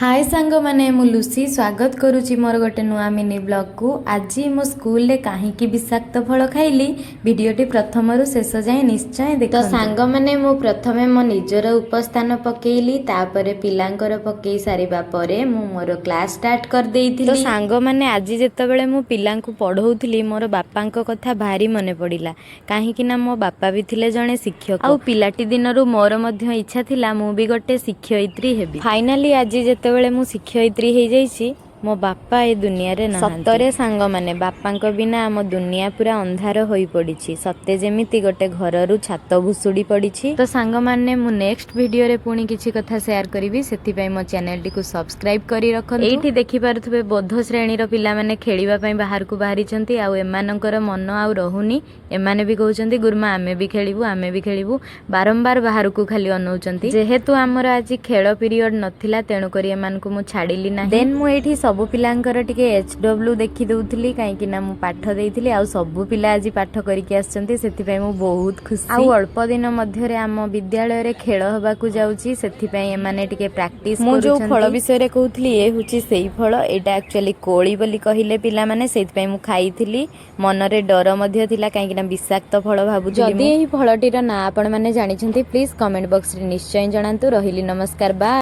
ହାଏ ସାଙ୍ଗମାନେ, ମୁଁ ଲୁସି ସ୍ୱାଗତ କରୁଛି ମୋର ଗୋଟେ ନୂଆ ମିନି ବ୍ଲଗ୍କୁ। ଆଜି ମୋ ସ୍କୁଲରେ କାହିଁକି ବିଷାକ୍ତ ଫଳ ଖାଇଲି, ଭିଡ଼ିଓଟି ପ୍ରଥମରୁ ଶେଷ ଯାଏଁ ନିଶ୍ଚୟ ଦେଖ। ତ ସାଙ୍ଗମାନେ, ମୁଁ ପ୍ରଥମେ ମୋ ନିଜର ଉପସ୍ଥାନ ପକେଇଲି। ତାପରେ ପିଲାଙ୍କର ପକେଇ ସାରିବା ପରେ ମୁଁ ମୋର କ୍ଲାସ୍ ଷ୍ଟାର୍ଟ କରିଦେଇଥିଲି। ତ ସାଙ୍ଗମାନେ, ଆଜି ଯେତେବେଳେ ମୁଁ ପିଲାଙ୍କୁ ପଢ଼ଉଥିଲି, ମୋର ବାପାଙ୍କ କଥା ଭାରି ମନେ ପଡ଼ିଲା, କାହିଁକି ନା ମୋ ବାପା ବି ଥିଲେ ଜଣେ ଶିକ୍ଷକ। ଆଉ ପିଲାଟି ଦିନରୁ ମୋର ମଧ୍ୟ ଇଚ୍ଛା ଥିଲା, ମୁଁ ବି ଗୋଟେ ଶିକ୍ଷୟିତ୍ରୀ ହେବି। ଫାଇନାଲି ଆଜି ଯେତେବେଳେ ମୁଁ ଶିକ୍ଷୟିତ୍ରୀ ହେଇଯାଇଛି, ମୋ ବାପା ଏ ଦୁନିଆରେ ନାହାନ୍ତି। ସତରେ ସାଙ୍ଗମାନେ, ବାପାଙ୍କ ବିନା ଆମ ଦୁନିଆ ପୁରା ଅନ୍ଧାର ହୋଇପଡ଼ିଛି, ସତେ ଯେମିତି ଗୋଟେ ଘରରୁ ଛାତ ଭୁଷୁଡ଼ି ପଡ଼ିଛି। ତ ସାଙ୍ଗମାନେ, ମୁଁ ନେକ୍ସଟ ଭିଡ଼ିଓରେ ପୁଣି କିଛି କଥା ସେୟାର କରିବି। ସେଥିପାଇଁ ମୋ ଚ୍ୟାନେଲଟିକୁ ସବସ୍କ୍ରାଇବ କରି ରଖନ୍ତୁ। ଏଇଠି ଦେଖିପାରୁଥିବେ, ବୋଧ ଶ୍ରେଣୀର ପିଲାମାନେ ଖେଳିବା ପାଇଁ ବାହାରକୁ ବାହାରିଛନ୍ତି। ଆଉ ଏମାନଙ୍କର ମନ ଆଉ ରହୁନି। ଏମାନେ ବି କହୁଛନ୍ତି, "ଗୁରୁମା, ଆମେ ବି ଖେଳିବୁ, ଆମେ ବି ଖେଳିବୁ।" ବାରମ୍ବାର ବାହାରକୁ ଖାଲି ଅନଉଛନ୍ତି। ଯେହେତୁ ଆମର ଆଜି ଖେଳ ପିରିୟଡ଼ ନଥିଲା, ତେଣୁକରି ଏମାନଙ୍କୁ ମୁଁ ଛାଡ଼ିଲି ନାହିଁ। ଦେନ୍ ମୁଁ ଏଇଠି ସବୁ ପିଲାଙ୍କର ଟିକେ HW ଦେଖି ଦଉଥିଲି, କାହିଁକି ନା ମୁଁ ପାଠ ଦେଇଥିଲି ଆଉ ସବୁ ପିଲା ଆଜି ପାଠ କରିକି ଆସିଛନ୍ତି। ସେଥିପାଇଁ ମୁଁ ବହୁତ ଖୁସି। ଆଉ ଅଳ୍ପ ଦିନ ମଧ୍ୟରେ ଆମ ବିଦ୍ୟାଳୟରେ ଖେଳ ହେବାକୁ ଯାଉଛି, ସେଥିପାଇଁ ଏମାନେ ଟିକେ ପ୍ରାକ୍ଟିସ। ମୁଁ ଯୋଉ ଫଳ ବିଷୟରେ କହୁଥିଲି, ଏ ହେଉଛି ସେଇ ଫଳ। ଏଇଟା ଆକ୍ଚୁଆଲି କୋଳି ବୋଲି କହିଲେ ପିଲାମାନେ, ସେଇଥିପାଇଁ ମୁଁ ଖାଇଥିଲି। ମନରେ ଡର ମଧ୍ୟ ଥିଲା, କାହିଁକି ନା ବିଷାକ୍ତ ଫଳ ଭାବୁଥିଲି। ଯଦି ଏହି ଫଳଟିର ନାଁ ଆପଣମାନେ ଜାଣିଛନ୍ତି, ପ୍ଲିଜ୍ କମେଣ୍ଟ ବକ୍ସରେ ନିଶ୍ଚୟ ଜଣାନ୍ତୁ। ରହିଲି, ନମସ୍କାର, ବାଏ।